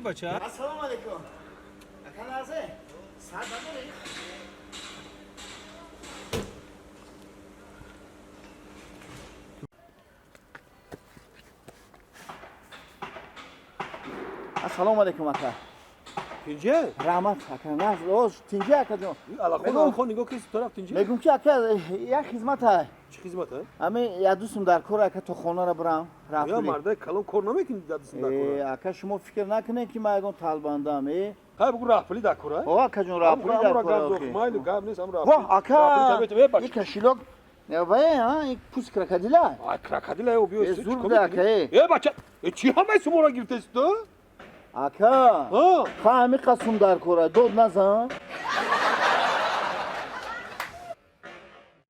Бача. Ассалому алайкум. Ака, нағзе? Сар надорӣ? Ассалому алайкум, ака. Тинҷе? Раҳмат, ака, нағз. Ош, тинҷе, акаҷон. Аллахон хон, нигоҳ ки тараф тинҷе. Мегум ки, ака, як хизмат ҳай. Чӣ хизмат ҳай? Ами як дӯстум дар кор, ака, то хонара бирам. Я мардаи калон, кор намекунӣ, дадисим дар кор? Ака, шумо фикр накунед, ки ман ягон талбандам, э. Ҳай, бугу, раҳпулӣ дар кор ҳай? О, акаҷон, раҳпулӣ дар кор. Майли, гап нест, ам. Во, ака, и кошелёк вай, а, и пӯст крокодила. Ай, крокодила ё биё. Зур буда, ака, э. Э, бача, э, чӣ ҳамаи сумора гирифтаси ту? Ака, ха, ҳами қасум дар кора, дод назан.